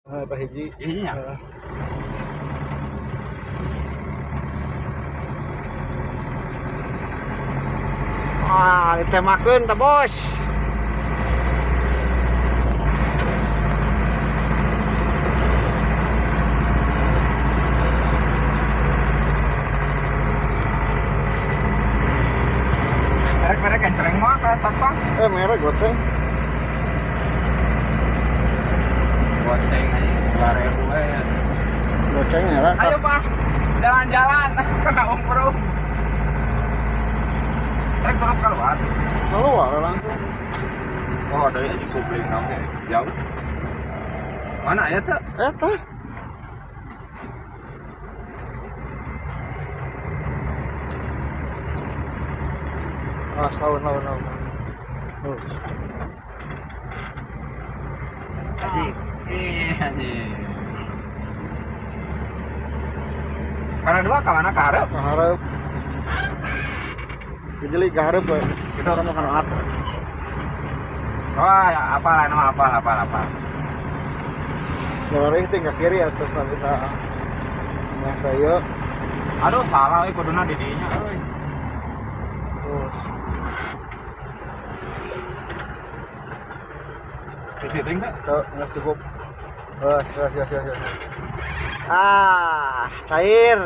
Ah, tah hiji. Iya. Heeh. Wah, ditemakeun tah, Bos. Merek-merek kencreng mah ka satpam. Eh, merek goceng. Goceng aja 2000 eh. Goceng merek. Ayo, Pak. Jalan-jalan ke Kampung. Rek terus keluar. Keluar langsung. Oh, dari aja publik oke. Jauh. Mana ya tuh? Eta. Ah, lawan lawan lawan. Oh. Anjing. Eh, anjing. Karena dua ke mana ke hareup? Ka hareup. Gejeli ka hareup we. Kita orang makan at. Wah, ya, apa lah nama apa apa apa. Jalur ini ke kiri atau kita nah kayak Aduh, salah euy kuduna di dinya euy. terus Sisi ting teh. tuh nggak cukup. Oh, siap siap siap siap. Ah, cair.